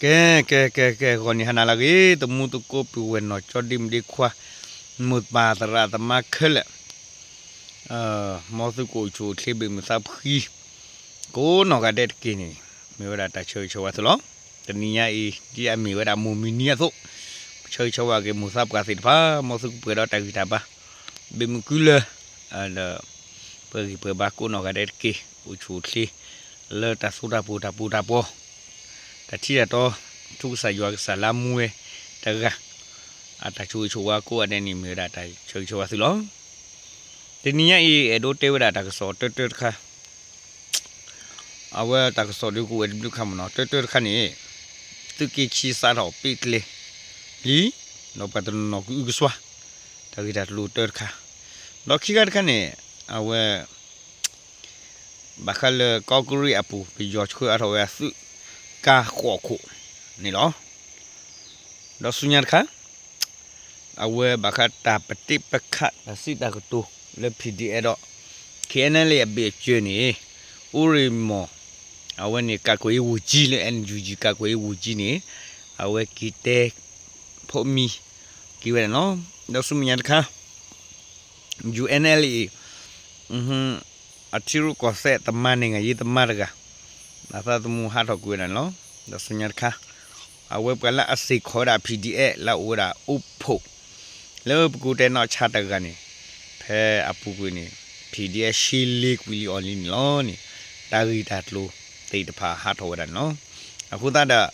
ကဲ ကဲ ကဲ ကဲ ဂီၤနံၤဟါနၤလၢအဂ့ၤ သမူသကိးပုၢ်ဝဲၢ်နီၢ်ကၠီဒ့မုၣ်ဒ့ခွါ မိၢ်ပၢ်သရၣ်သမါခဲလၢာ် မ်သုကအိၣ်ဆူၣ်အိၣ်ချ့ဘၣ်မုာ်သးဖှံ ကိးနီၢ်ဂၤဒဲးတက့ၢ်န့ၣ် မ့ၢ်ဝဲဒၣ်တၢ်ဆၢဂ့ၤဆၢဝါသုလီၤ. တနံၤညါအံၤ ဒ်အမ့ၢ်ဝဲဒၣ်မိၢ်မုၢ်နံၤအသိး ဆၢဂ့ၤဆၢဝါက့ၤမိၢ်သးပှၢ်သ့ၣ်တဖၣ် မ်သုကပှဲၤဒီးတၢ်ဂံၢ်တၢ်ဘါ ဘၣ်မုာ်ကုလၢ ဒီး ပှဲၤဂံၢ်ပှဲၤဘါကိးနီၢ်ဂၤဒဲးတက့ၢ် အိၣ်ဆူၣ်အိၣ်ချ့ လၢတၢ်သူတၢ်ပှိၤတၢ်ပူၤတၢ်ပှီၤ တၢ်ထံတၢ်တီ ထူကစၢ်ယွၤကစၢ်လၢမူဝဲတဂၤ အတၢ်ဆိၣ်ဂ့ၤဆိၣ်ဝါကိးဂၤဒဲးန့ၣ် မ့ၢ်ဝဲဒၣ်တၢ်ဆၢဂ့ၤဆၢဝါသုလီၤ. တနံၤညါအံၤ အဲၣ်ဒိးတဲဝဲဒၣ်တၢ်ကစီၣ်တၢတၢတခါ အဝဲတၢ်ကစီၣ်ဒုးကအိၣ်ဝဲတဘျုးခါမ့ၢ်နီၤ တၢတၢတခါန့ၣ် သုးက့ခံစးထီၣ်ပ့ၣ်ကျဲလံ ဒီးပှၤတနီၤနီၤကအုကစွါ တၢ်ဂ့ၢ်တၢ်ကျိၤတၢတခါ ဒီးခံခါတခါန့ၣ် အဝဲ ဘၣ်ဃးလၢကီၢ်ကရံၣ်အပူၤ ပယီၤဆှၢအါထီၣ်ဝဲအသုးကါဃိးခိၣ်န့ၣ်လီၤ. ဒီးဆူညါတခါ အဝဲဘၣ်ဃးတၢ်ပတ့ပခးတၢ်စံးတၢ်ကတိၤလၢ P D F ဒီး K N L A အဘ့ၣ်အစၢၤန့ၣ် အိၣ်ရ့ၣ်မီၢ် အဝဲန့ၣ် ကးကွဲးရေးဝန်ကြီး လၢ N U G ကးကွဲးရေးဝန်ကြီးန့ၣ် အဝဲက့ၤတဲ ဖိးမံ က့ၤဝဲဒၣ်န့ၣ်လီၤ. ဒီးဆူမဲာ်ညါတခါ U N L A အထံရူၢ်ကီၢ်သဲးသမါ နိုင်ငံရေးသမားတဂၤ အသးသမူဟးထီၣ်ကွံာ်ဝဲဒၣ်န့ၣ်လီၤ. ဒီးဆူညါတခါ အဝဲပှၤလၢအစ့ၢ်ကီးဝဲဒၣ် P D F လၢအအိၣ်ဝဲဒၣ်အိၣ်ဖှိၣ် လၢပကိးတဲနီၢ်ဆါတဂၤန့ၣ် ဖဲအပူၤကွံာ်န့ၣ် P D F ရှဲလ့ကွံာ်လံအီၤလံန့ၣ်လီၤန့ၣ် တၢ်ဂ့ၢ်တၢ်ကျိၤသ့ၣ်တဖၣ်ဟးထီၣ်ဝဲဒၣ်န့ၣ်လီၤ. အဃိသတးဒီး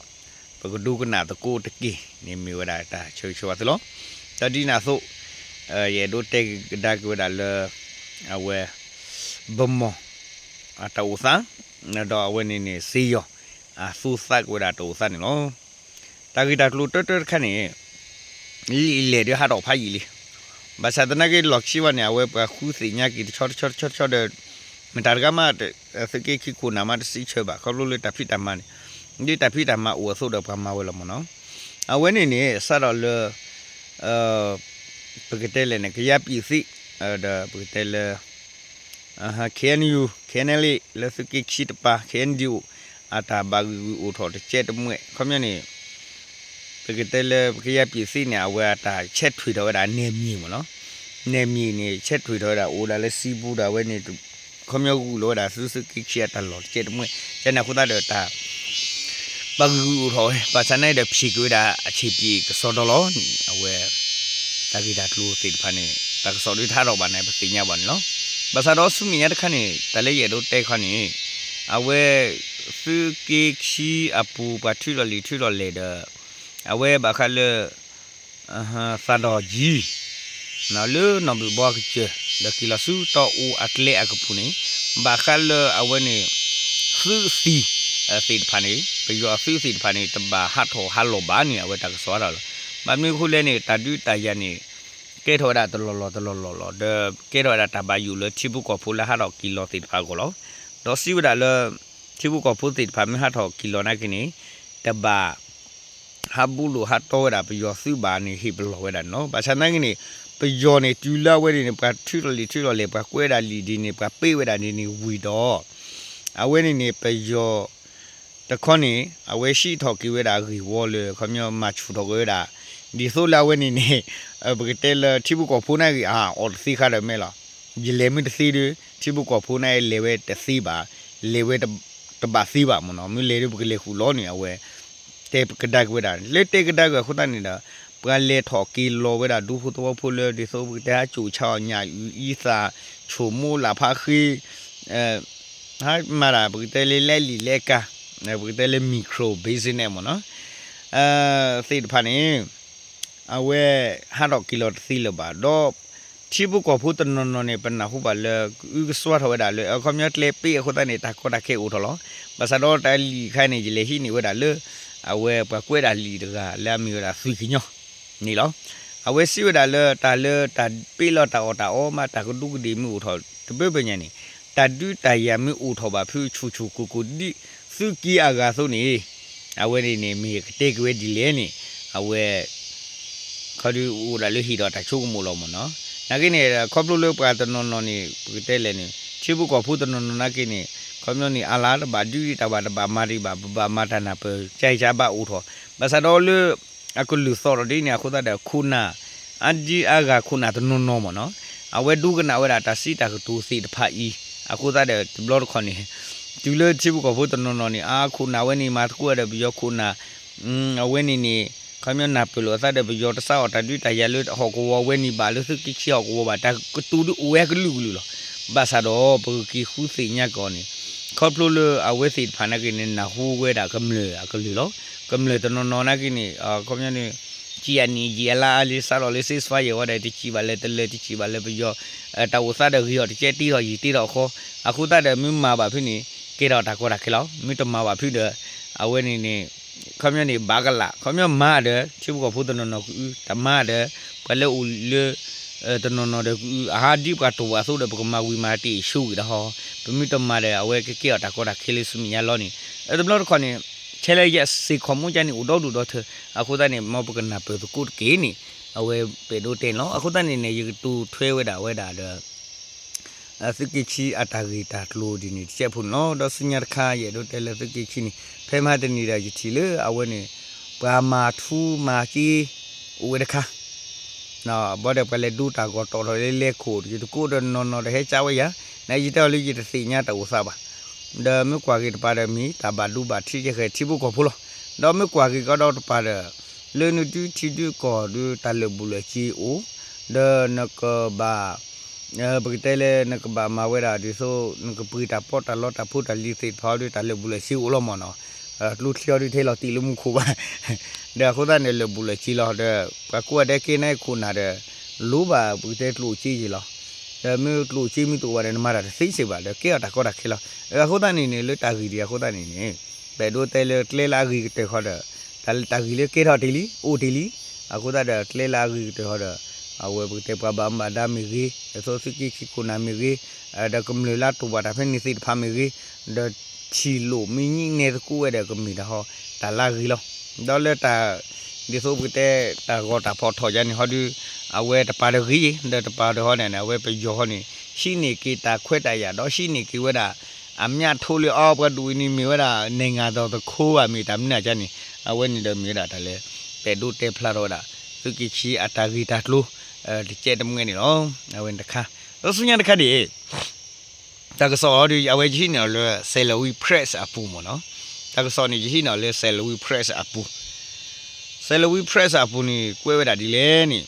ပကဒိကနၣ်သကိးတက့ၢ်န့ၣ် မ့ၢ်ဝဲဒၣ်တၢ်ဆၢဂ့ၤဆၢဝါသုလီၤ. ဒီးဒ်န့ၣ်အသိး ယအဲၣ်ဒိးတဲကဒါက့ၤဝဲဒၣ်လၢ အဝဲ ဗန်းမော် အတၢ်အိၣ်သး ဒီးအဝဲန့ၣ်န့ၣ် စ့ယီၤ အသူသးကွံာ်ဝဲဒၣ်တၢ်အိၣ်သးန့ၣ်လီၤ. တၢ်ဂ့ၢ်တၢ်ကျိၤတၢတၢတခါန့ၣ် လံာ်လဲၢ်ဒုးဟးထီၣ်ဖးယံာ်လံ. ဘၣ်ဆၣ်သနာ်က့ လီၢ်ခံဝဲန့ၣ် အဝဲပှၤဃုသ့ၣ်ညါက့ၤတဆီတဆီတဆီတဆီဒီး မတၤတဂၤမး သုးက့ခံခိၣ်နၢ်မးတစံးဆၢဘၣ် ခီဖျိလၢတၢ်ဖံးတၢ်မၤန့ၣ် ဒ်တၢ်ဖံးတၢ်မၤအိၣ်အသိးဒီးပှၤမၤဝဲလီၤမ့ၢ်နီၤ. အဝဲန့ၣ်န့ၣ် စးထီၣ်လၢ ပကတဲလဲၣ်န့ၣ် ကယၤပံာ်သံ ဒီးပကတဲလၢ K N U K N L A လၢသုးက့ခံတပၤ K N D O အတၢ်ဘၣ်ဂံာ်ဂူာ်အိၣ်ထီၣ်တကဲတမှဲ ခီပညီန့ၣ် ပကတဲလၢပကယၤပံာ်သံန့ၣ် အဝဲအတၢ်ဆဲးထွဲးထီၣ်ဝဲဒၣ် နယ်မြေ မ့ၢ်နီၤ. နယ်မြေ န့ၣ် ဆဲးထွဲးထီၣ်ဝဲဒၣ် အိၣ်ဒၣ်လၢစံပူၤဒီးအဝဲန့ၣ် ခီပညီဂုာ်လီၤဝဲဒၣ်သုးသုးက့ခံအတၢ်လီၢ်တကဲတမှဲ ကန့ၣ်အဃိသတးဒီးတၢ် ဘၣ်ဂံာ်ဂူာ်အိၣ်ထီၣ်ဝဲ ဘၣ်ဆၣ်နာ်က့ဒီး ဖံးက့ၤဝဲဒၣ်အဆံးပံးကစီဒီလီၤန့ၣ် အဝဲ တၢ်ဂ့ၢ်တၢ်ကျိၤသ့ၣ်တဖၣ်န့ၣ် တၢ်ကစီၣ်ဒုးတဟးထီၣ်ဘၣ်န့ၣ် ပသ့ၣ်ညါဘၣ်န့ၣ်လီၤ. ဘၣ်ဆၣ်ဒီးဆူမဲာ်ညါတခါန့ၣ် တၢ်လၢယအဲၣ်ဒိးတဲခီန့ၣ် အဝဲ သုးက့ခံအပူၤပှၤထုးထီၣ်လံာ်ထုးထီၣ်လဲၢ်ဒီး အဝဲဘၣ်ဃးလၢ သးဒီၣ်ကၠံ လၢနီၢ်ဘုၣ်ဘီအကစၢၢ် ဒီးက့ၤလီၤဆူတီၢ်အိၣ်အကျဲအကပူၤန့ၣ် ဘၣ်ဃးလၢအဝဲန့ၣ် သုးသံ သ့ၣ်တဖၣ်န့ၣ် ပယီၤအသုးသ့ၣ်တဖၣ်န့ၣ် တဘၣ်ဟးထီၣ်ဟးလီၤဘၣ်န့ၣ် အဝဲတၢ်ကစီၣ်ဟးထီၣ်လီၤ. ဘၣ်မနုၤအဃိလဲၣ်န့ၣ် တၢ်ဒုးတၢ်ယၤန့ၣ် ကဲထီၣ်ဝဲဒၣ်တလီၢ်လီၢ်တလီၢ်လီၢ်လီၤ. ဒီးကဲထီၣ်ဝဲဒၣ်တၢ်ဘၣ်ယိၣ်လၢထံဖိကီၢ်ဖိလၢဟးထီၣ်က့ၤလီၤသ့ၣ်တဖၣ်အဂီၢ်လီၤ. ဒီးစံးဝဲဒၣ်လၢ ထံဖိကီၢ်ဖိသ့ၣ်တဖၣ်မ့ၢ်ဟးထီၣ်က့ၤလီၤနာ်က့န့ၣ် တဘၣ် ဟးဘူးလိာ်ဟးတီဝဲဒၣ်ပယီၤသုးဘၣ်န့ၣ် ဟ့ၣ်ပလီၢ်ဝဲဒၣ်န့ၣ်လီၤ. ဘၣ်ဆၣ်နာ်က့န့ၣ် ပယီၤန့ၣ် တုၤလၢအဝဲန့ၣ်န့ၣ် ပှၤထုးထီၣ်လံာ်ထုးထီၣ်လဲၢ် ပှၤကွဲးဒၣ်လံာ်ဒ်န့ၣ် ပှၤကွဲးဝဲဒၣ်ဒ်န့ၣ်ဝံၤဒီး အဝဲန့ၣ်န့ၣ် ပယီၤတခီန့ၣ် အဝဲဟံးထီၣ်က့ၤဝဲဒၣ်အဂ့ၢ်ဝီလၢ ခီပညီမၤဆူၣ်ထီၣ်က့ၤဝဲဒၣ် ဒ်သိးလၢအဝဲန့ၣ်န့ၣ် ပကတဲလၢထံဖိကီၢ်ဖိနာ်က့ အအီၣ်တသ့ခါဒီးမဲာ်လီၤ. ယလဲၤမ့ၢ်တသ့ဒီး ထံဖိကီၢ်ဖိနာ်က့လဲၤဝဲတသ့ဘၣ်, လဲၤဝဲတဘၣ်သ့ဘၣ်မ့ၢ်နီၤ. မ့ၢ်လဲၤဒီးပကလဲၤဃုာ်လီၤန့ၣ် အဝဲ တဲကဒါက့ၤဝဲဒၣ် လၢတဲကဒါက့ၤအဃိသတးန့ၣ်ဒီး ပှၤလဲၤထီၣ်က့ၤလီၤဝဲဒၣ်ဒူဖိသဝီဖိလၢ ဒ်သိးပကတဲဟးကိၣ်ဆါအီၣ်ညၣ်အုၣ်အံသၣ် ဆိၣ်မိၢ်လၢ်ဖးဃ့ ဟးမၤတၢ် ပကတဲလၢလဲလံာ်လဲကၤ ပကတဲလၢ micro business မ့ၢ်နီၤ သ့ၣ်တဖၣ်န့ၣ် အဝဲဟးထီၣ်က့ၤလီၤတသ့လၢၤဘၣ်ဒီး ထံဖိကီၢ်ဖိတနီၤနီၤန့ၣ် ပနၢ်ဟူဘၣ်လၢ ကအုကစွါထီၣ်ဝဲဒၣ်လၢ အခီပညီကျဲပ့ၣ်အဃိသတးန့ၣ် တၢ်ကီတၢ်ခဲအိၣ်ထီၣ်လီၤ. ဘၣ်ဆၣ်ဒီးတၢ်လံာ်ခါန့ၣ် ယလဲၤဟံးန့ၢ်ဝဲဒၣ်လၢ အဝဲပှၤကွဲးဒၣ်လံာ်တဂၤလၢအမ့ၢ်ဝဲဒၣ်သွံၣ်ကညီန့ၣ်လီၤ. အဝဲစံးဝဲဒၣ်လၢတၢ်လၢတၢ်ပ့ၣ်လီၤတၢ်အီၣ်တၢ်အီမး တၢ်ကဒူကဒ့ၣ်မ့ၢ်အိၣ်ထီၣ်တဘၢဘၢညါန့ၣ် တၢ်ဒုးတၢ်ယၤမ့ၢ်အိၣ်ထီၣ်ဘၣ်ဖုးဆူၣ်ဆူၣ်ကိၢ်ကိၢ်ဒ်သုးက့အဂၤအသိးန့ၣ် အဝဲန့ၣ်န့ၣ် မ့ၢ်ကတဲက့ၤဝဲဒ်လဲၣ်န့ၣ် အဝဲ ခီဒုးအိၣ်ဒၣ်လၢဟံၣ်ဒီးတၢ်ဆိကမိၣ်လီၤမ့ၢ်နီၤ. နာ်က့န့ၣ် ခီဖျိလၢပှၤတနီၤနီၤန့ၣ် ပကတဲလဲၣ်န့ၣ် ထံဖိကီၢ်ဖိတနီၤနီၤနာ်က့န့ၣ် ခီ ခီပညီန့ၣ် အလါတဘၣ်ဒုးဒံးတၢ်ဘၣ် တဘၣ်မၤဒံးဘၣ် ပဘၣ်မၤတၢ်နၢ်ပၢၢ် ကၢ်အံၤကၢ်ဘၣ်အိၣ်ထီၣ် ဘၣ်ဆၣ်ဒီးလၢ အကလုၢ်သီၣ်ထီၣ်ဒ်န့ၣ် အဃိသတးဒီး ခိၣ်နၢ် အဒုးအဂၤခိၣ်နၢ်တနီၤနီၤမ့ၢ်နီၤ အဝဲဒိကနၣ်ဝဲဒၣ်တၢ်စံးတၢ်ကတိၤသ့ၣ်တဖၣ်အံၤ အဃိသတးဒီး တဘျီတခီၣ်န့ၣ် တုၤလၢထံဖိကီၢ်ဖိတနီၤနီၤန့ၣ် အခိၣ်နၢ်ဝဲန့ၣ် မၤသကိးဝဲဒီးပယီၤခိၣ်နၢ် အဝဲန့ၣ်န့ၣ် ခီပညီနၢ်ပၢၢ်လိာ်အသးဒီးပယီၤတစးအီၣ်တၢ်ဒုးတၢ်ယၤလၢဟီၣ်ကဝီၤဝဲန့ၣ်ဘၣ် လၢသုးက့ခံဟီၣ်ကဝီၤဘၣ် တၢ်ကတိၤဒုးအိၣ်ဝဲကလုာ်ကလုာ်လီၤ. ဘၣ်ဆၣ်ဒီး ပကက့ၤဃုသ့ၣ်ညါက့ၤအီၤန့ၣ် ခီဖျိလၢအဝဲသ့ၣ်တဖၣ်နာ်က့န့ၣ် နၢ်ဟူဝဲဒၣ်ကမျၢၢ်အကလုၢ်လီၤ. ကမျၢၢ်တနီၤနီၤနာ်က့န့ၣ် ခီပညီန့ၣ် ကံအနံၣ်ယံာ်အလါအါလံ စးထီၣ်လၢ ceasefire ဝဲဒၣ် တစံးဘၣ်လၢတလၢၤ တစံးဘၣ်လၢပယီၤ တၢ်အိၣ်သးဒီးဂ့ၤအီၤတကဲ တ့ထီၣ်ယံာ်တ့ထီၣ်ဃီ အဃိသတးဒီး မ့ၢ်မၤဘၣ်ဖုန့ၣ် ကဲထီၣ်တၢ်ကီတၢ်ခဲလီၤ. မ့ၢ်တမၤဘၣ်ဖုဒီး အဝဲန့ၣ်န့ၣ် ခီပညီန့ၣ် ဘၣ်ကလး ခီပညီမၤဒီး ထံဖိကီၢ်ဖိတနီၤနီၤကအု တမၤဒီး ပှၤလၢအိၣ်လၢ တနီၤနီၤဒီးကအု အဟးဒ်ပှၤတိာ်ပှၤသိဒီး ပကမၤဝံၤမၤတ့ၢ်ဆူဝံၤဒီးဟီ ပမ့ၢ်တမၤဒီး အဝဲကကဲအီၤတၢ်ကီတၢ်ခဲလၢဆူမဲာ်ညါလီၤန့ၣ် တဘျီတခီၣ်န့ၣ် ထဲလၢယစ့ၢ်ကီးမ့ၢ်ကၢ်န့ၣ် အိၣ်ဒီဒူၣ်ဒီထၢ အဃိသတးန့ၣ် မ်ပကနၢ်ပၢၢ်သကိးတက့ၢ်န့ၣ် အဝဲပဲၤဒိတဲန့ၣ်လီၤ. အဃိသတးန့ၣ်န့ၣ် ယကတိၤထွဲဝဲဒၣ်ဝဲဒၣ်ဒီး သုးက့ခံအတၢ်ဂ့ၢ်တၢ်ကျိၤဒ်န့ၣ် တကဲးဖိန့ၣ်လီၤ. ဒီးဆူညါတခါ ယအဲၣ်ဒိးတဲလၢသုးက့ခံန့ၣ် ဖဲမဟါတနံၤဒီး ယထံၣ်လၢအဝဲန့ၣ် ပှၤမၤထူမၤက့ အိၣ်ဝဲတခါ ဘၣ်ဒီးပှၤလဲၤဒိတၢ်ဂီၤတီၣ်ထီၣ်လၢလဲၤခိၣ် ယတကိးဒီးနီၢ်နီၢ်ဒီးဟဲကၢဝဲယၤ နယတဲအီၤလၢယတသ့ၣ်ညါတၢ်အိၣ်သးဘၣ် ဒီးမ့ၢ်ကွၢ်က့ၤတပၤဒီးမ့ၢ်တၢ်ဘၣ်ဒိဘၣ်ထံးကဲဃဲၤထံဖိကီၢ်ဖိလီၤ. ဒီးမ့ၢ်ကွၢ်က့ၤကဒီးတပၤဒီး လၢနဒုးထံဒုးကီၢ်ဒုးတၢ်လၢာ်ဘူၣ်လၢာ်စ့အိၣ် ဒီးနကဘၣ် ပကတဲလၢနကဘၣ်မၤဝဲဒၣ်ဒ်သိး နကပှ့ၤတၢ်ပီးတၢ်လီတၢ်ဖိတၢ်လံၤသ့ၣ်တဖၣ်အီၤဒုးတၢ်လၢာ်ဘူၣ်လၢာ်စ့အိၣ်လီၤမ့ၢ်နီၤ. ကျိချံအီၤဒုးတဟဲလီၤတံၢ်လၢမူခိၣ်ဘၣ် ဒီးအဃိသတးန့ၣ် လၢာ်ဘူၣ်လၢာ်စ့လီၤဒီး ပှၤကိးဂၤဒဲးကဲန့ၣ်ခိၣ်နၢ်ဒီး လိၣ်ဘၣ်ပကတဲကျိၣ်စ့ယံၤလီၤ. ဒီးမ့ၢ်ကျိၣ်စ့မ့ၢ်တအိၣ်ဘၣ်ဒီး နမၤတၢ်တသ့စ့ၢ်ဘၣ် ဒီးကဲအီၤတၢ်ကီတၢ်ခဲလီၤ. အဃိသတးန့ၣ်န့ၣ် လၢတၢ်ဂ့ၢ်ဒ်အဃိသတးန့ၣ်န့ၣ် ပအဲၣ်ဒိးတဲလၢကျဲလၢအဂ့ၤကတၢၢ်ဃီဒီး တၢ်ဂ့ၢ်လၢကဲထီၣ်တ့ၢ်လံ အိၣ်တ့ၢ်လံ. အဃိသတးဒီးကျဲလၢအဂ့ၤကတၢၢ်ဃီဒီး အဝဲပကတဲပှၤဘၣ်မူဘၣ်ဒါမ့ၢ်ဂ့ၤ ဒ်သိးသုးက့ခံခိၣ်နၢ်မ့ၢ်ဂ့ၤ ဒီးကမျၢၢ်လၢတိာ်ဘၣ်တၢ်ဖဲန့ၣ်သ့ၣ်တဖၣ်မ့ၢ်ဂ့ၤ ဒီးထံၣ်လိာ်မ့ၢ်ညံးနဲသကိးဝဲဒီးကမ့ၢ်တၢ်ဟီ တၢ်လၢအဂ့ၤလီၤ. ဒီးလၢတၢ် ဒ်သိးပကတဲ တၢ်ဂီၤတၢ်ဖီၣ်ထီၣ်ယါန့ၣ်ဟီဒီး အဝဲတပၤဒီးဂ့ၤ ဒီးတပၤဒီးဟီန့ၣ် အဝဲပယီၤဟီန့ၣ် ဟံးန့ၢ်က့ၤတၢ်ခွဲးတၢ်ယာ် ဒီးဟံးန့ၢ်က့ၤဝဲဒၣ် အမျးထိလၢအီၤ ပှၤဒိၣ်အံၤန့ၣ်မ့ၢ်ဝဲဒၣ် နဲၣ်ငါဒီးသခိးဘၣ်မ့ၢ်တၢ်မနုၤကါန့ၣ် အဝဲန့ၣ်ဒီးမ့ၢ်ဝဲဒၣ်တၢ်လၢ ပဲၤဒိတဲဖျါထီၣ်ဝဲဒၣ် သုးက့ခံအတၢ်ဂ့ၢ်တၢ်ကျိၤ တကဲးတမှဲန့ၣ်လီၤ. အဝဲန့ၣ်တခါ ဒီးဆူညါတခါန့ၣ် တၢ်ကစီၣ်အီၤဒီး အဝဲယဟံးန့ၢ်အီၤလၢ Salween Press အပူၤမ့ၢ်နီၤ. တၢ်ကစီၣ်န့ၣ် ယဟံးန့ၢ်အီၤလၢ Salween Press အပူၤ Salween Press အပူၤန့ၣ် ကွဲးဝဲဒၣ်ဒ်လဲၣ်န့ၣ်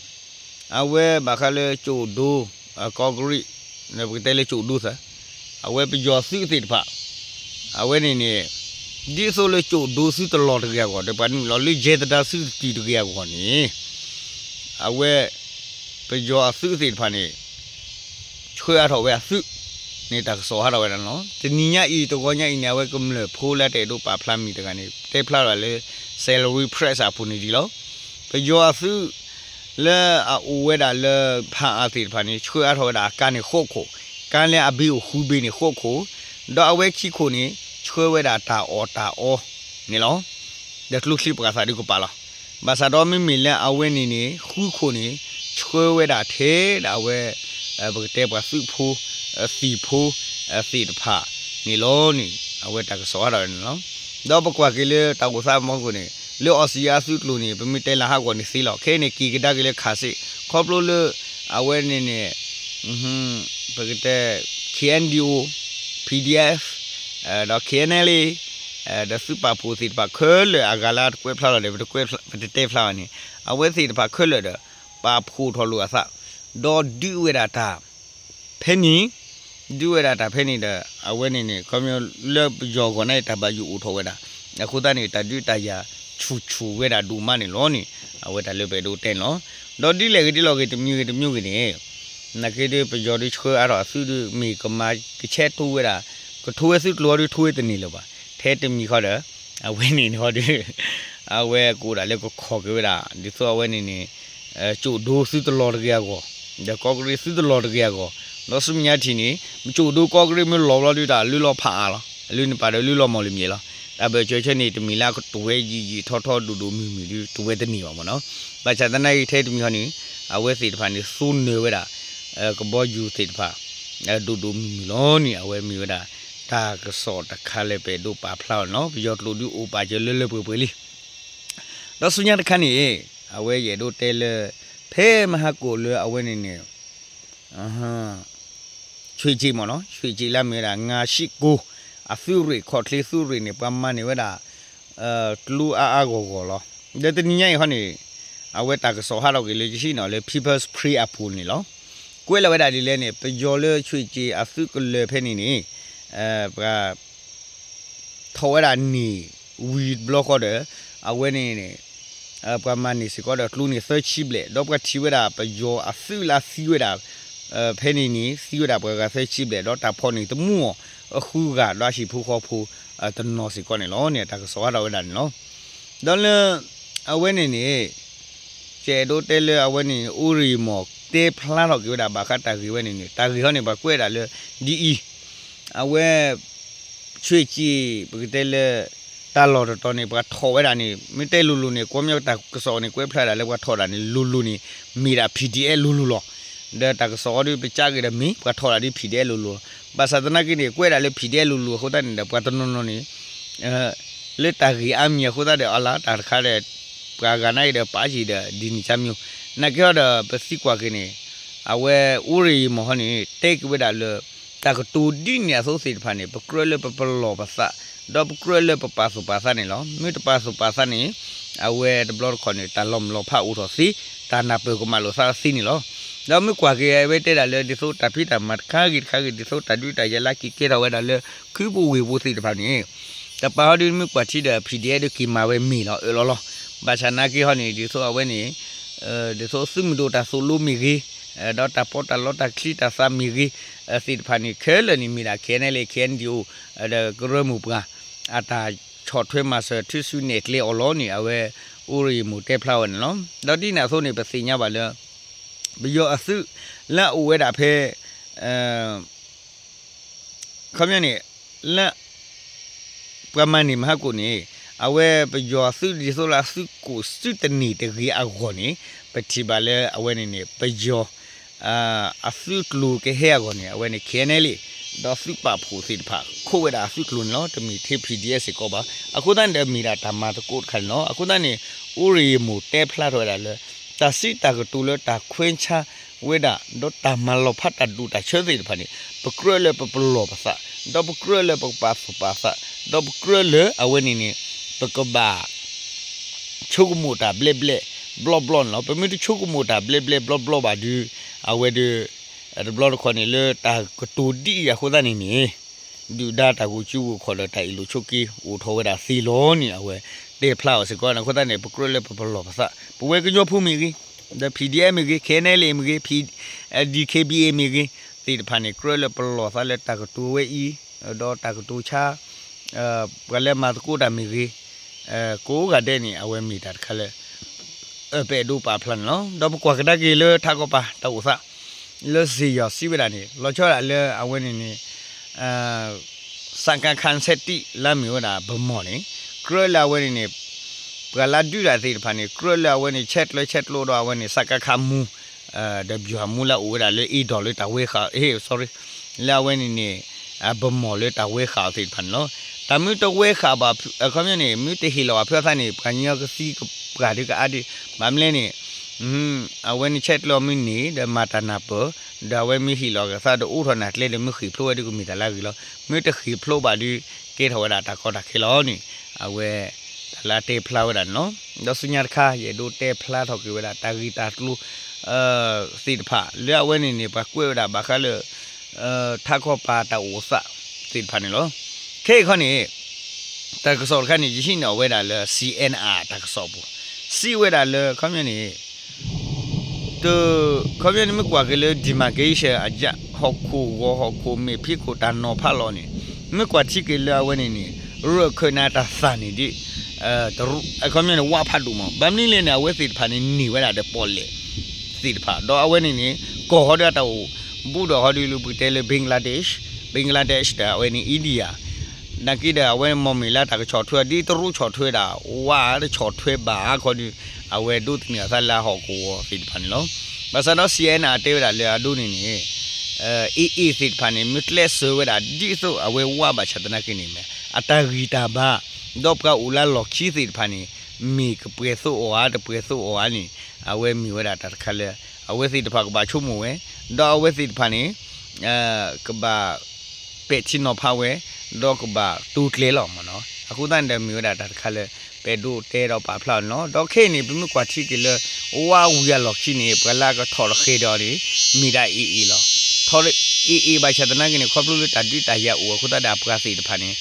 အဝဲဘၣ်ဃးလၢကၠိၣ်ဒိ ကီးကရံး ပကတဲလၢကၠိၣ်ဒိသၢ အဝဲပယီၤသုးသ့ၣ်တဖၣ် အဝဲန့ၣ်န့ၣ် ဒ်သိးလၢကၠိၣ်ဒိသုတလီၤတဂ့ၤအဂီၢ် ဒီးပှၤနုာ်လီၤလၢယဲသဒါသုတတုၤတဂ့ၤအဂီၢ်န့ၣ် အဝဲ ပယီၤအသုးသ့ၣ်တဖၣ်န့ၣ် ဆှၢအါထီၣ်ဝဲအသုးန့ၣ် တၢ်ကစီၣ်ဟးထီၣ်ဝဲဒၣ်န့ၣ်လီၤ. တနံၤညါအံၤ တဂီၤညါအံၤန့ၣ် အဝဲကမျၢၢ်ဖိလၢတအဲၣ်ဒိးပာ်ဖျါမံၤတဂၤန့ၣ် တဲဖျါထီၣ်လၢ Salween Press အပူၤန့ၣ်ဒ်လီၤ. ပယီၤအသုး လၢအအိၣ်ဝဲဒၣ်လၢဖၣ်အါသ့ၣ်တဖၣ်န့ၣ် ဆှၢအါထီၣ်ဝဲဒၣ်အကါန့ၣ်ဃိးခိၣ်, ကါလၢအဘ့ၣ်အိၣ်ဃုဘ့ၣ်န့ၣ်ဃိးခိၣ်, ဒီးအဝဲခံခိၣ်န့ၣ် ဆှၢဝဲဒၣ်တၢ်အီၣ်တၢ်အီန့ၣ်လီၤ. ဒီးကျိချံပှၤသးဒုကပာ်လီၤ. ဘၣ်ဆၣ်ဒီးမ့မ့ၢ်လၢအဝဲန့ၣ်န့ၣ် ဃုခိၣ်န့ၣ် ဆှၢဝဲဒၣ်ထဲဒၣ်အဝဲ ပကတဲပှၤသုးဖိ သံၣ်ဖိ သ့ၣ်တဖၣ်န့ၣ်လီၤန့ၣ် အဝဲတၢ်ကစီၣ်ဟးထီၣ်ဝဲန့ၣ်လီၤ. ဒီးပကွၢ်က့ၤလၢတၢ်အိၣ်သးမီခိၣ်န့ၣ် လၢအီစံယါအသုးကျိၤန့ၣ် ပမ့ၢ်တဲလၢဟးဂီၤန့ၣ်သ့လီၤ. ခဲအံၤန့ၣ် က့ၤကဒါက့ၤလၢခးစ့ၣ် ခီဖျိလၢ အဝဲန့ၣ်န့ၣ် ပကတဲ K N D O, P D F, ဒီး K N L A, ဒီးသုးပာ်ဖှိၣ်သ့ၣ်တဖၣ်ခဲလၢာ်အဂၤလၢတကွဲးဖျါလီၤဒီး ပတတဲဖျါဘၣ်န့ၣ် အဝဲသ့ၣ်တဖၣ်ခဲလၢာ်ဒီး ပာ်ဖှိၣ်ထီၣ်လိာ်အသး ဒီးဒုးဝဲဒၣ်တၢ် ဖဲန့ၣ် ဒုးဝဲဒၣ်တၢ်ဖဲန့ၣ်ဒီး အဝဲန့ၣ်န့ၣ် ခီပညီလၢပယီၤအဂီၢ်န့ၣ် တၢ်ဘၣ်ယိၣ်အိၣ်ထီၣ်ဝဲဒၣ် အဃိသတးန့ၣ် တၢ်ဒုးတၢ်ယၤဆူၣ်ဆူၣ်ဝဲဒၣ်ဒိၣ်မးန့ၣ်လီၤန့ၣ် အဝဲတၢ်လၢပအဲၣ်ဒိးတဲန့ၣ်လီၤ. ဒီးဒ်လဲၣ်ဂ့ၤဒ်လဲၣ်ဂ့ၤ တမံၤဂ့ၤတမံၤဂ့ၤန့ၣ် နာ်က့ဒီးပယီၤဒုးဆှၢအါထီၣ်အသုးဒုး မ့ၢ်ကမၤကဆဲးထီၣ်ဝဲဒၣ် ကထိဝဲသုးကျိၤအီၤဒုး ထိဝဲတန့ၢ်လၢၤဘၣ် ထဲတမံၤဃီဒီး အဝဲန့ၣ်န့ၣ်ဟီဒုး အဝဲကအိၣ်ဒၣ်လၢကခီၣ်က့ၤဝဲဒၣ် ဒ်သိးအဝဲန့ၣ်န့ၣ် ကၠိၣ်ဒိသုတလီၤတဂ့ၤအဂီၢ်, ဒီးကီးကရံးသုတလီၤတဂ့ၤအဂီၢ်, ဒီးဆူမဲာ်ညါထံၣ်န့ၣ် ကၠိၣ်ဒိကီးကရံးမ့ၢ်လီၤဘျီဒုး တၢ်လုၢ်လီၤဖးအါလီၤ, အလုၢ်န့ၣ်ပာ်ဒီးလုၢ်လီၤမီၢ်လၢမံၤလီၤ. တၢ်ဘၢၣ်စၢၤဆၢန့ၣ် တမ့ၢ်လၢကတိၤဝဲယံာ်ယံာ်ထီထီဒိၣ်ဒိၣ်မုၢ်မုၢ်ဒုး တိၤဝဲတန့ၢ်ဘၣ်မ့ၢ်နီၤ. ဘၣ်ဆၣ်သနာ်က့ ထဲတမံၤဃီန့ၣ် အဝဲသ့ၣ်တဖၣ်န့ၣ် သိနၢၤဝဲဒၣ် ကဘီယူၤသ့ၣ်တဖၣ် ဒိၣ်ဒိၣ်မုၢ်မုၢ်လီၤန့ၣ် အဝဲမ့ၢ်ဝဲဒၣ် တၢ်ကစီၣ်တခါလၢပအဲၣ်ဒိးပာ်ဖျါအီၤန့ၣ်လီၤ. ပယီၤကျိာ်ဒုးအိၣ်ပာ်စၢၤလၢလၢပှဲၤပှဲၤလံ. ဒီးဆူညါတခါန့ၣ် အဝဲယအဲၣ်ဒိးတဲလၢ ဖဲမဟါကိၣ်လၢအဝဲန့ၣ်န့ၣ် ဆွေကြီးမ့ၢ်နီၤ, ဆွေကြီးလၢအမ့ၢ်ဝဲဒၣ် ငါးဆံကိုး အသုးရ့ၣ် ခီၣ်ချ့သုးရ့ၣ်န့ၣ် ပှၤမၤန့ၢ်ဝဲဒၣ် ကျိအါအါဂီၢ်ဂီၢ်လီၤ. ဒီးတနံၤညါအံၤခီန့ၣ် အဝဲတၢ်ကစီၣ်ဟးထီၣ်က့ၤလၢယဟံၣ်နီၤလၢ People's Spring အပူၤန့ၣ်လီၤ. ကွဲးလီၤဝဲဒၣ်ဒ်လဲၣ်န့ၣ် ပယီၤလၢဆွေကြီးအသုးကလၢၤဖဲန့ၣ်န့ၣ် ပှၤ ထီၣ်ဝဲဒၣ်န့ၣ် ဝံၤတဘျီဃီဒီး အဝဲန့ၣ်န့ၣ် ပှၤမၤန့ၢ်စ့ၢ်ကီးဒီးကျိန့ၣ်သၢဆံဘျဲၣ်, ဒီးပှၤထံၣ်ဝဲဒၣ်ပယီၤအသုးလၢအသံဝဲဒၣ် ဖဲန့ၣ်န့ၣ် သံဝဲဒၣ်ပှၤဂၤသၢဆံဘျဲၣ်, ဒီးတၢ်ဖီၣ်န့ၢ်တမူအီၤ အဃုဂၤ ဒီးအဟံၣ်ဖိဃီဖိ တနီၤစ့ၢ်ကီးန့ၣ်လီၤန့ၣ် တၢ်ကစီၣ်ဟးထီၣ်ဝဲဒၣ်န့ၣ်လီၤ. ဒီးလၢ အဝဲန့ၣ်န့ၣ် ယအဲၣ်ဒိးတဲလၢအဝဲန့ၣ် အိၣ်ရ့ၣ်မီၢ်တဲဖျါထီၣ်က့ၤဝဲဒၣ်ဘၣ်ဃးတၢ်ဂ့ၢ်ဝဲန့ၣ်န့ၣ် တၢ်ဂ့ၢ်ဟီန့ၣ် ပှၤကွဲးဒၣ်လၢ ဒ်အံၤ အဝဲ ဆွေကြီး ပကတဲလၢ တၢ်လီၢ်တတီၤန့ၣ် ပှၤထီၣ်ဝဲဒၣ်န့ၣ် မ့ၢ်တဲလိၤလိၤန့ၣ် ကွီၢ်မီတၢ်ကစီၣ်န့ၣ် ကွဲးဖျါဒၣ်လၢပှၤထီၣ်ဒၣ်န့ၣ် လိၤလိၤန့ၣ် မ့ၢ်ဒၣ် P D F လိၤလိၤလီၤ. ဒီးတၢ်ကစီၣ်အီၤဒုး ပကးက့ၤဒီးမ့ၢ် ပှၤထီၣ်ဒၣ်ဒ် P D F လိၤလိၤလီၤ. ဘၣ်ဆၣ်သနာ်က့န့ၣ် ကွဲးဒၣ်လၢ P D F လိၤလိၤအဃိသတးန့ၣ်ဒီး ပှၤတနီၤနီၤန့ၣ် လၢတၢ်ဂ့ၢ်အါမံၤအဃိသတးဒီး အလါ တၢ်တခါဒီး ပှၤဂၤနာ်က့ဒီး ပာ်က့ၤဒီး ဒ်န့ၣ်ကါမံၤ နာ်က့ဟီဒီး ပသံကွၢ်က့ၤန့ၣ် အဝဲ အိၣ်ရ့ၣ်မီၢ်ဟီန့ၣ် တဲက့ၤဝဲဒၣ်လၢ တၢ်ကတိၤဒ်န့ၣ်အသိးသ့ၣ်တဖၣ်န့ၣ် ပကြၢးလၢပပလီၢ်ပသး ဒီးပကြၢးလၢပပာ်သူၣ်ပာ်သးန့ၣ်လီၤ. မ့ၢ်တပာ်သူၣ်ပာ်သးန့ၣ် အဝဲတဘျီတခီၣ်န့ၣ် တၢ်လီၤမုၢ်လီၤဖးအိၣ်ထီၣ်သ့, တၢ်နၢ်ပၢၢ်ကမၣ်လိာ်သးသ့န့ၣ်လီၤ. ဒီးမ့ၢ်ကွၢ်က့ၤအဝဲတဲဒၣ်လၢ ဒ်သိးတၢ်ဖံးတၢ်မၤတခါဂ့ၤတခါဂ့ၤ ဒ်သိးတၢ်ဒုးတၢ်ယဲလၢက့ၤကဲထီၣ်ဝဲဒၣ်လၢ ခုပူၤဝ့ၢ်ပူၤသ့ၣ်တဖၣ်န့ၣ် တပာ်ဟီဒုးမ့ၢ်ကွၢ်ထံဒီး P D F ဒုးက့ၤမၤဝဲမ့ၢ်လီၤအၢၣ်လီၤလီၤ. ဘၣ်ဆၣ်နာ်က့ဟီန့ၣ် ဒ်သိးအဝဲန့ၣ် ဒ်သိးသုးမုၢ်ဒိၣ်တၢ်သိၣ်လိမ့ၢ်ဂ့ၤ, ဒီးတၢ်ပီးတၢ်လီတၢ်ချံတၢ်သးမ့ၢ်ဂ့ၤ သ့ၣ်တဖၣ်န့ၣ် ခဲလၢာ်န့ၣ်မ့ၢ်ဒၣ် K N L A K N D O ဒီးကရၢမိၢ်ပှၢ် အတၢ်ဆီၣ်ထွဲမၤစၢၤထုစုနဲၣ်ကျဲအီၤလီၤန့ၣ် အဝဲ အိၣ်ရ့ၣ်မီၢ်တဲဖျါဝဲန့ၣ်လီၤ. ဒီးဒ်န့ၣ်အသိးန့ၣ် ပသ့ၣ်ညါဘၣ်လၢ ပယီၤအသုး လၢအအိၣ်ဝဲဒၣ်ဖဲ ခီပညီန့ၣ် လၢ ပှၤမၤန့ၢ်မဟါကိၣ်န့ၣ် အဝဲပယီၤအသုးဒ်သိးလၢအသုးကိၣ်စုတန့ၢ်တဂ့ၤအဂီၢ်န့ၣ် ပထံၣ်ဘၣ်လၢအဝဲန့ၣ်န့ၣ် ပယီၤ အသုးကျိၤကဟဲအဂီၢ်န့ၣ် အဝဲန့ၣ် K N L A ဒီးသုးပာ်ဖှိၣ်သ့ၣ်တဖၣ် ခိးဝဲဒၣ်အသုးကျိၤန့ၣ်လီၤ. တမ့ၢ်ထဲ P D F စ့ၢ်ကီးဘၣ်. အဃိသတးန့ၣ်ဒီးမ့ၢ်ဒၣ်တၢ်မၤသကိးတခါန့ၣ်လီၤ. အဃိသတးန့ၣ် အိၣ်ရ့ၣ်မီၢ်တဲဖျါထီၣ်ဝဲဒၣ်လၢ တၢ်စံးတၢ်ကတိၤလၢတၢ်ခွဲးဆါဝဲဒၣ် ဒီးတၢ်မၤလီၤဖးတၢ်ဒူၣ်တၢ်ဆၢသ့ၣ်တဖၣ်န့ၣ် ပကြၢးလၢပပလီၢ်ပသး ဒီးပကြၢးလၢပပာ်သူၣ်ပာ်သး ဒီးပကြၢးလၢအဝဲန့ၣ်န့ၣ် ပကဘၣ် ဆိကမိၣ်တၢ်ဘျဲၣ်ဘျဲၣ်ဘျီဘျီန့ၣ်လီၤ. ပမ့ၢ်တဆိကမိၣ်တၢ်ဘျဲၣ်ဘျဲၣ်ဘျီဘျီဘၣ်ဒီး အဝဲဒီး တဘျီတခီၣ်န့ၣ်လၢတၢ်ကတိၤဒ်အံၤအဃိသတးန့ၣ်န့ၣ် ဒုၣ်ဒါတၢ်ဂုာ်စုဂုာ်ခီၣ်ဒီးတၢ်အ့ၣ်လိာ်ဆိးက့အိၣ်ထီၣ်ဝဲဒၣ်သ့လီၤန့ၣ် အဝဲတဲဖျါအီၤစ့ၢ်ကီးန့ၣ်. အဃိသတးန့ၣ် ပကြၢးလၢပပလီၢ်ပသး ပဝဲကညီဖိမ့ၢ်ဂ့ၤ ဒီး P D F မ့ၢ်ဂ့ၤ K N L A မ့ၢ်ဂ့ၤ P D K B A မ့ၢ်ဂ့ၤ သ့ၣ်တဖၣ်န့ၣ် ကြၢးလၢပလီၢ်သးလၢတၢ်ကတိၤဝဲအံၤ ဒီးတၢ်ကတိၤဆါ ပှၤလၢမၤသကိးတၢ်မ့ၢ်ဂ့ၤ ကိးဂၤဒဲးန့ၣ် အဝဲမ့ၢ်တၢ်တခါလၢ ပအဲၣ်ဒိးပာ်ဖျါန့ၣ်လီၤ. ဒီးပကွၢ်ကဒါက့ၤလၢထးခီပၤတၢ်အိၣ်သး လၢစ့ၢ်ယီၤစံးဝဲဒၣ်န့ၣ် လီၤဆီဒၣ်လၢအဝဲန့ၣ်န့ၣ် စကခ ဆယ့်တစ် လၢအမ့ၢ်ဝဲဒၣ် ဗန်းမော် န့ၣ် ကြၢးလၢအဝဲန့ၣ်န့ၣ် ပှၤလၢဒုးတၢ်သ့ၣ်တဖၣ်န့ၣ် ကြၢးလၢအဝဲန့ၣ် ဆဲးကျၢဆဲးကျိးဒီးအဝဲန့ၣ် စကခ မှူး ဒီးဗျူဟာမှူး လၢအအိၣ်ဝဲဒၣ်လၢအ့ၣ်ဒီးလၢတၢ်ဝဲဃာ် sorry လၢအဝဲန့ၣ်န့ၣ် ဗန်းမော် လၢတၢ်ဝဲဃာ်အီၤသ့ၣ်တဖၣ်န့ၣ်လီၤ. တၢ်မ့ၢ်တဝဲဃာ်ဘၣ် အခီပညီန့ၣ် မ့ၢ်တဟ့ၣ်လီၤဘၣ်ဖုအသးန့ၣ် ပှၤကညီကသံကပှၢ်ဒုးကအါဒုး ဘၣ်မနုၤလဲၣ်န့ၣ် အဝဲန့ၣ်ဆဲးကျၢမ့ၢ်န့ၢ် ဒီးမၤတၢ်နၢ်ပၢၢ် ဒီးအဝဲမ့ၢ်ဟ့ၣ်လီၤကသးဒီးအိးထီၣ်နၢ်ကျဲဒီးမ့ၢ်ဃ့ၢ်ဖျိးဝဲဒုးကမ့ၢ်တၢ်လၢအဂ့ၤလီၤ. မ့ၢ်တဃ့ၢ်ဖျိးဘၣ်ဒုး ကဲထီၣ်ဝဲဒၣ်တၢ်ကီတၢ်ခဲလီၤန့ၣ် အဝဲ တၢ်လၢအတဲဖျါဝဲဒၣ်န့ၣ်လီၤ. ဒီးဆူညါတခါ ယအဲၣ်ဒိးတဲဖျါထီၣ်က့ၤဝဲဒၣ် တၢ်ဂ့ၢ်တၢ်ကျိၤ သ့ၣ်တဖၣ် လၢအဝဲန့ၣ်န့ၣ် ပှၤကွဲးဝဲဒၣ်ဘၣ်ဃးလၢ ထးခီပၤတၢ်အိၣ်သးသ့ၣ်တဖၣ်န့ၣ်လီၤ. ခဲအံၤခီန့ၣ် တၢ်ကစီၣ်တခါန့ၣ် ယဟံးန့ၢ်အီၤဝဲဒၣ်လၢ C N R တၢ်ကစီၣ်ပူၤ စံးဝဲဒၣ်လၢ ခီပညီန့ၣ် တ ခီပညီန့ၣ် မ့ၢ်ကွၢ်က့ၤလၢ demarcation အယၣ် ဟီၣ်ခိၣ်ဂီၤ ဟီၣ်ခိၣ်မဲာ်ဖံးခိၣ်တၢ်နီၤဖးလီၤန့ၣ် မ့ၢ်ကွၢ်ထံက့ၤလၢအဝဲန့ၣ်န့ၣ် ရၢၢ်ခၢၣ်နၤတၢ်သၣ်န့ၣ်ဒ် အခီပညီန့ၣ် ဝါဖးဒိၣ်မး ဘၣ်မနုၤလဲၣ်န့ၣ် အဝဲသ့ၣ်တဖၣ်န့ၣ် န့ၢ်ဝဲဒၣ်ဒီးပီၣ်လဲၣ်သ့ၣ်တဖၣ် ဒီးအဝဲန့ၣ်န့ၣ် ကီၢ်ဟီဒုးအတၢ်အိၣ် ဘူးဒီးဟီဒုးလၢပကတဲလၢ Bangladesh Bangladesh ဒီးအဝဲန့ၣ် India နာ်က့ဒီး အဝဲမ့ၢ်မ့ၢ်လၢတၢ်ကဆီၣ်ထွဲ ဒ်တရူးဆီၣ်ထွဲဒၣ် ဝါတဆီၣ်ထွဲဘၣ်အခီဒုး အဝဲဒိးသန့ၤအသးလၢအဟီၣ်ကဝီၤသ့ၣ်တဖၣ်န့ၣ်လီၤ. ဘၣ်ဆၣ်ဒီး C N R တဲဝဲဒၣ်လၢအဒိန့ၣ်န့ၣ် အ့ၣ်အ့ၣ်သ့ၣ်တဖၣ်န့ၣ် မ့ၢ်ကျဲးစၢးဝဲဒၣ်ဒ်သိးအဝဲဝါဘၣ်ဆၣ်သနာ်က့န့ၣ် အတၢ်ဂံၢ်တၢ်ဘါ ဒီးပှၤအိၣ်လၢလီၢ်ခံသ့ၣ်တဖၣ်န့ၣ် မ့ၢ်ကပှဲၤသိးအီၤဧါ တပှဲၤသိးအီၤဧါန့ၣ် အဝဲမ့ၢ်ဝဲဒၣ်တၢ်တခါလၢ အဝဲသ့ၣ်တဖၣ်ကဘၣ်ဆိကမိၣ်ဝဲ ဒီးအဝဲသ့ၣ်တဖၣ်န့ၣ် ကဘၣ် ပဲာ်ထံနီၤဖးဝဲ ဒီးကဘၣ်တိကျဲၤလီၤမ့ၢ်နီၤ. အဃိသတးန့ၣ်ဒီးမ့ၢ်ဝဲဒၣ်တၢ်တခါလၢ ပအဲၣ်ဒိးတဲဒီးပာ်ဖျါအီၤန့ၣ်လီၤ. ဒီးခဲအံၤန့ၣ် ပမ့ၢ်ကွၢ်ထံက့ၤလၢ ဝါဝံၤအလီၢ်ခံန့ၣ် ပှၤလၢအကထီၣ်တဃဲၤဒီးအီၤန့ၣ် မ့ၢ်ဒၣ်အ့ၣ်အ့ၣ်လီၤ. ထီၣ်အ့ၣ်အ့ၣ်ဘၣ်ဆၣ်သနာ်က့န့ၣ် ခီဖျိလၢတၢ်ဒုးတၢ်ယၤအိၣ်အဃိသတးဒီး အပှၤသ့ၣ်တဖၣ်န့ၣ်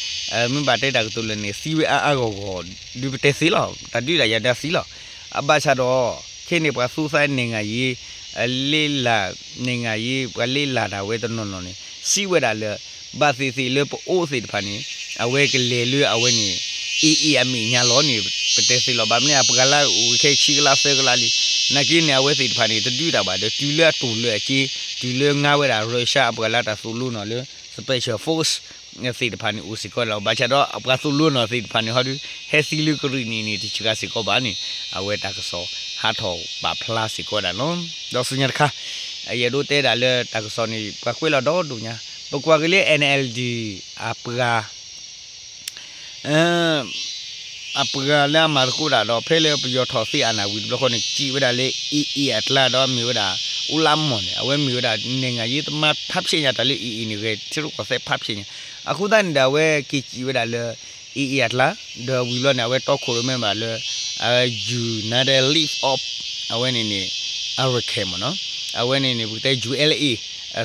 မ့ၢ်ဘၣ်တဲတၢ်ကတိၤလၢာ်န့ၣ် သံဝဲအါအါဂီၢ်ဂီၢ် ဒုးပတဲသ့လီၤ. တၢ်ဒုးတၢ်ယၤဒၣ်သံလီၤ. အဘၣ်ဆၣ်ဒီး ခဲအံၤန့ၣ် ပှၤသူသးနဲၣ်ဂၤယ့ လ့လၢ် နဲၣ်ဂၤယ့ ပှၤလ့လၢ်ဒၣ်ဝဲတနီၤနီၤန့ၣ် စံးဝဲဒၣ်လၢ ဘၣ်သ့ၣ်သ့ၣ်လၢပအိၣ်သ့ၣ်တဖၣ်န့ၣ် အဝဲကလဲၤလၢအဝဲန့ၣ် အ့ၣ်အ့ၣ်အမဲာ်ညါလီၤန့ၣ် ပတဲသ့လီၤ. ဘၣ်မနုၤအပှၤလၢအိၣ်ဝဲခဲဆံကလးသၢကလးလံ နာ်က့န့ၣ် အဝဲသ့ၣ်တဖၣ်န့ၣ် တဒုးတၢ်ဘၣ်ဒီး တုၤလၢအတိာ်လၢအက့ တုၤလၢငါဝဲဒၣ် Russia အပှၤလၢတၢ်သိၣ်လိနီၤလၢ special force သ့ၣ်တဖၣ်န့ၣ်အိၣ်စ့ၢ်ကီးလီၤ. ဘၣ်ဆၣ်ဒီးအပှၤသိၣ်လိနီၤသ့ၣ်တဖၣ်န့ၣ်ဟီဒု ဟဲသံလၢကရံၣ်နံၣ်န့ၣ် တဆံးဃာ်စ့ၢ်ကီးဘၣ်န့ၣ် အဝဲတၢ်ကစီၣ်ဟးထီၣ်ပာ်ဖျါစ့ၢ်ကီးဝဲဒၣ်လီၤ. ဒီးဆူညါတခါ ယအဲၣ်ဒိးတဲဒၣ်လၢတၢ်ကစီၣ်န့ၣ် ပှၤကွဲးလီၤဒီဒိၣ်ညါ ပကွၢ်က့ၤလၢ N L D အပှၤ အပှၤလၢအမၤသကိးတၢ်ဒီး ဖဲလၢပယီၤထီၣ်သ့အနၢ်ဝံၤတဘျီဃီန့ၣ် ကံးဝဲဒၣ်လၢ အ့ၣ်အ့ၣ်အကျါဒီးမ့ၢ်ဝဲဒၣ် အိလါမီၢ်န့ၣ် အဝဲမ့ၢ်ဝဲဒၣ် နဲၣ်ဂၤယ့သမါဖးဖျဲးညါတၢ်လၢ အ့ၣ်အ့ၣ်န့ၣ် ဂဲၤထံရူၢ်ကီၢ်သဲးဖးဖျဲးညါ အဃိသတးန့ၣ်ဒီး အဝဲက့ၤကံးဝဲဒၣ်လၢ အ့ၣ်အ့ၣ်အကျါ ဒီးဝံၤဘျီန့ၣ် အဝဲတီခိၣ်ရိၣ်မဲဘၣ်လၢ United League of အဝဲန့ၣ်န့ၣ် Arakan မ့ၢ်နီၤ အဝဲန့ၣ်န့ၣ် ပကတဲ ယူၣ်အဲလ်အ့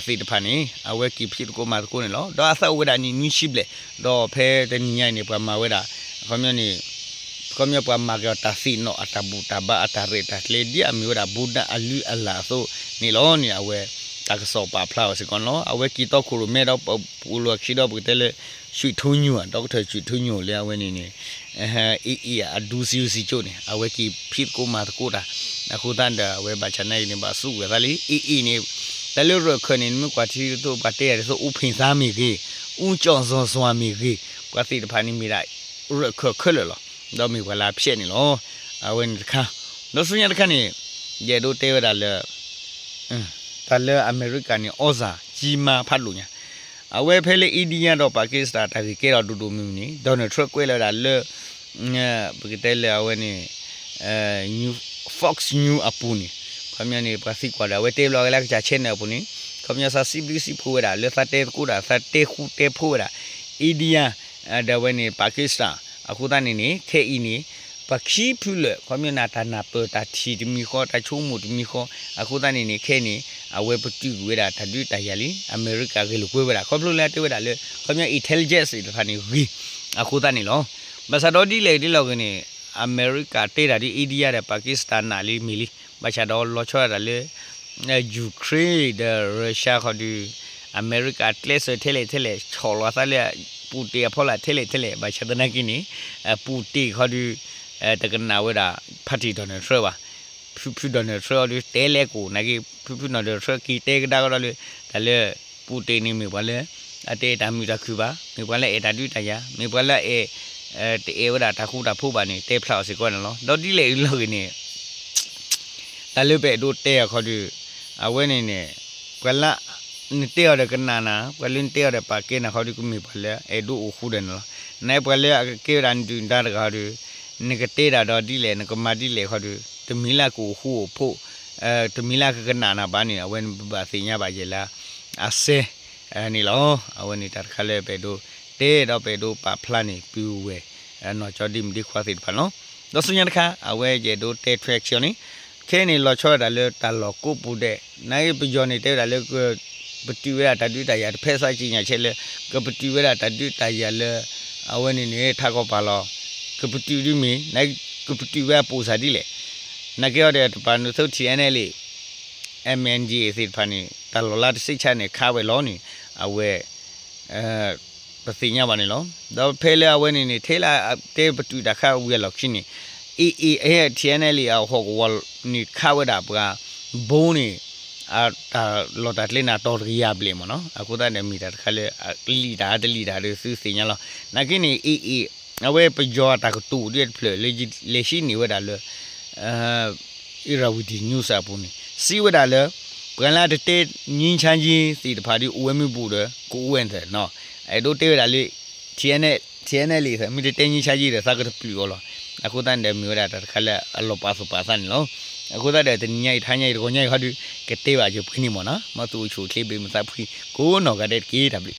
သ့ၣ်တဖၣ်န့ၣ် အဝဲက့ၤဖံးသကိးမၤသကိးန့ၣ်လီၤ. ဒီးအသးအိၣ်ဝဲဒၣ်နံၣ်နွံဆံဘျဲၣ် ဒီးဖဲတနံၤညါအံၤန့ၣ် ပှၤမၤဝဲဒၣ် ခီပညီန့ၣ် ခီပညီပှၤမၤက့ၤအီၤတၢ်သ့ၣ်နီၣ်အတၢ်ဘူၣ်တၢ်ဘါအတၢ်ရဲၣ်တၢ်ကျဲၤ ဒ်အမ့ၢ်ဝဲဒၣ် ဘူးဒၣ်အလုၢ်အလၢ်အသိးန့ၣ်လီၤန့ၣ် အဝဲတၢ်ကစီၣ်ပာ်ဖျါအီၤစ့ၢ်ကီးန့ၣ်လီၤ. အဝဲက့ၤတီခိၣ်ရိၣ်မဲဒီး ပူၤလီၢ်ခံဒီး ပကတဲလၢ ရွှေထုညိ ဒီကထၢၣ် ရွှေထုညိ လၢအဝဲန့ၣ်န့ၣ် အ့ၣ်အ့ၣ်အဒူစံအိၣ်စံကၠိၣ်န့ၣ် အဝဲက့ၤဖံးသကိးမၤသကိးတၢ် အဃိသတးဒီး အဝဲဘၣ်ဆၣ်နာ်က့န့ၣ် ဘၣ်သူဝဲသးလံ အ့ၣ်အ့ၣ်န့ၣ် တၢ်လၢရၢၢ်ခၢၣ်န့ၣ် နမ့ၢ်ကွၢ်ထံဒ်သိး ပှၤတဲယၤဒ်သိး အူဖ့ၣ်သါမ့ၢ်ဂ့ၤ အူကၠီၣ်စီၤစွၤမ့ၢ်ဂ့ၤ ပှၤသ့ၣ်တဖၣ်န့ၣ်မ့ၢ်ဒၣ် ရၢၢ်ခၢၣ်ခဲလၢာ်လီၤ. ဒီးမ့ၢ်ပှၤလၢအဖျဲးန့ၣ်လီၤ. အဝဲန့ၣ်တခါ ဒီးဆူညါတခါန့ၣ် ယအဲၣ်ဒိးတဲဝဲဒၣ်လၢ တၢ်လၢအမဲရကၤန့ၣ် ဩဇာကြီးမား ဖးဒိၣ်ညါ အဝဲဖဲလၢ India ဒီး Pakistan တၢ်ဂ့ၢ်ကဲထီၣ်ဒိၣ်ဒိၣ်မုၢ်မုၢ်န့ၣ် Donald Trump ကွဲးလီၤဝဲဒၣ်လၢ ပကတဲလၢအဝဲန့ၣ် Fox News အပူၤန့ၣ် ခီပညီန့ၣ် ပှၤသံကွၢ်ဒီး အဝဲတဲဘျီကလၢကစၢ် channel အပူၤန့ၣ် ခီပညီသးစံးဘျုးစံးဖှိၣ်ဝဲဒၣ် လၢသးတဲသကိးတၢ် သးတဲဃူတဲဖိးဝဲဒၣ် India ဒီးအဝဲန့ၣ် Pakistan အဃိသတးန့ၣ်န့ၣ် ခဲအံၤန့ၣ် ပှၤခံဖုလၢာ် ခီပညီန့ၣ် တၢ်နၢ်ပၢၢ်တၢ်ထံၣ်တမံၤဃီ တၢ်ဆိကမိၣ်တမံၤဃီ အဃိသတးန့ၣ်န့ၣ် ခဲအံၤန့ၣ် အဝဲပတုာ်ကွံာ်ဝဲဒၣ်တၢ်ဒုးတၢ်ယၤလံ အမဲရကၤဂ့ၢ်လိာ်ကွဲဝဲဒၣ် ခီဖျိလၢအတဲဝဲဒၣ်လၢ ခီပညီ intelligence သ့ၣ်တဖၣ်န့ၣ်ဂ့ၤ အဃိသတးန့ၣ်လီၤ. ဘၣ်ဆၣ်ဒီးဒ်လဲၣ်ဒ်လဲၣ်ဂ့ၤန့ၣ် အမဲရကၤတဲတၢ်ဒ် India ဒီး Pakistan နးလံမ့ၢ်လံ ဘၣ်ဆၣ်ဒီးလီၤဆီဒၣ်တၢ်လၢ Ukraine ဒီး Russia ခီဒုး အမဲရကၤကျဲးစၢးထဲလဲၣ်ထဲလဲၣ် ဆီၣ်လီၤသးလၢ ပူၣ်တ့ၢ်အဖီလာ်ထဲလဲၣ်ထဲလဲၣ် ဘၣ်ဆၣ်သနာ်က့န့ၣ် ပူၣ်တ့ၢ်ခီဒုး တကနၣ်ဝဲဒၣ် party Donald Trump ဘၣ် ဖုဖု Donald Trump အီၤဒုး တဲလဲကိၣ် နာ်က့ ဖုဖု Donald Trump က့ၤတဲကဒါကဒီးလၢ တၢ်လၢ ပူၣ်တ့ၢ်န့ၣ်မ့ၢ်ပှၤလၢ အတအဲၣ်တၢ်မုာ်တၢ်ခုၣ်ဘၣ် မ့ၢ်ပှၤလၢအအဲၣ်တၢ်ဒုးတၢ်ယၤ မ့ၢ်ပှၤလၢအအဲၣ် တအဲၣ်ဝဲဒၣ်တၢ်ဃူတၢ်ဖိးဘၣ်န့ၣ် တဲဖျါအီၤစ့ၢ်ကီးန့ၣ်လီၤ. ဒီးဒ်လဲၣ်အံၤလီၤဂ့ၤန့ၣ် တၢ်လၢပအဲၣ်ဒိးတဲအခီဒုး အဝဲန့ၣ်န့ၣ် ပှၤလၢ နတဲအီၤဒီးကနၣ်နၤ ပှၤလၢနတဲအီၤဒီးပာ်ကဲနၤခီဒုး ကမ့ၢ်ပှၤလၢအဲၣ်ဒိးအိၣ်ဃူဒီးန့ၣ်လီၤ. နပှၤလၢအကကဲဝဲဒၣ်နဒုၣ်နဒါတဂၤခီဒုး နကတဲဒၣ်ဒီးဒ်လဲၣ် နကမၤဒ်လဲၣ်ခီဒုး တမ့ၢ်လၢကအိၣ်ဃူအိၣ်ဖိး တမ့ၢ်လၢကကနၣ်နၤဘၣ်န့ၣ် အဝဲန့ၣ်ပဘၣ်သ့ၣ်ညါဘၣ်ယဲလၢ အစဲ န့ၣ်လီၤ. အဝဲန့ၣ်တၢ်တခါလၢပအဲၣ်ဒိးတဲဒီးပအဲၣ်ဒိးပာ်ဖျါန့ၣ် ပုၢ်ဝဲၢ် နီၢ်ကၠီဒ့မုၣ်ဒ့ခွါသ့ၣ်တဖၣ်န့ၣ်လီၤ. ဒီးဆူညါတခါ အဝဲယအဲၣ်ဒိးတဲထွဲအခံအီၤန့ၣ် ခဲအံၤန့ၣ် လီၤဆီဝဲဒၣ်လၢတၢ်လီၢ်ကိးပူၤဒဲး နာ်က့ပယီၤန့ၣ်တဲဝဲဒၣ်လၢ ပတုာ်ဝဲဒၣ်တၢ်ဒုးတၢ်ယၤ တဖဲသးက့ညါဆဲးလၢ ကပတုာ်ဝဲဒၣ်တၢ်ဒုးတၢ်ယၤလၢ အဝဲန့ၣ်န့ၣ် ထးကီၢ်ပာ်လီၤ ကပတုာ်ဒုးမ့ၢ် နကပတုာ်ဝဲအပိာ်စၢ်ဒ်လဲၣ် နာ်က့အီၤဒီးတပာ်နုာ်သိး ထံၣ်အဲၣ်နဲၣ်လံ MNDAA သ့ၣ်တဖၣ်န့ၣ် တၢ်လီၢ်လၢတဆံးဆါန့ၣ် ခးဝဲလီၤန့ၣ် အဝဲ ပသ့ၣ်ညါဘၣ်န့ၣ်လီၤ. ဒီးဖဲလၢအဝဲန့ၣ်န့ၣ် ထဲလၢအတဲပတုာ်တၢ်ခးဝံၤအလီၢ်ခံန့ၣ် AA အဲ ထံၣ်အဲၣ်နဲၣ်လံ အဟီၣ်ကဝီၤန့ၣ် ခးဝဲဒၣ်ပှၤ ဘိန့ၣ် အတၢ်လီၢ်တၢ်ကျဲန့ၣ် အတီၤတကယၤဘျဲၣ်မ့ၢ်နီၤ. အဃိသတးန့ၣ် မ့ၢ်တၢ်တခါလၢ လံာ်တၢ်တလံာ်တၢ်ဒီးသုသ့ၣ်ညါလီၤ. နာ်က့န့ၣ် AA အဝဲပယီၤအတၢ်ကတိၤဒ်တဖျၢၣ်လၢ လဲၤဟံးန့ၢ်ဝဲဒၣ်လၢ Irrawaddy News အပူၤန့ၣ် စံးဝဲဒၣ်လၢ ပှၤလၢအတတဲ ငြိမ်းချမ်းရေး သ့ၣ်တဖၣ်ဒီး အိၣ်ဝဲမ့ၢ်ဘူးဒီး ကအိၣ်ဝဲန့ၣ်သ့ၣ်နီၤ, အဲၣ်ဒိးတဲဝဲဒၣ်လၢ ထံ ထံအဲၣ်အဲလ်အ့ မ့ၢ်တတဲ ငြိမ်းချမ်းရေး ဒီး သးကတပျုာ်အီၤလီၤ. အဃိသတးန့ၣ်ဒီး မ့ၢ်ဝဲဒၣ်တၢ်တခါလၢအလီၤပာ်သူၣ်ပာ်သးန့ၣ်လီၤ. အဃိသတးဒီး တနံၤညါအံၤ တဟါညါအံၤ တဂီၤညါအံၤခီဒီး ကတဲဘၣ်စၢၤပှဲၤန့ၣ်မ့ၢ်နီၤ, မ်သုအိၣ်ဆူၣ်အိၣ်ချ့ ဘၣ်မုာ်သးဖှံကိးနီၢ်ဂၤဒဲးတက့ၢ်. တၢ်ဘျုး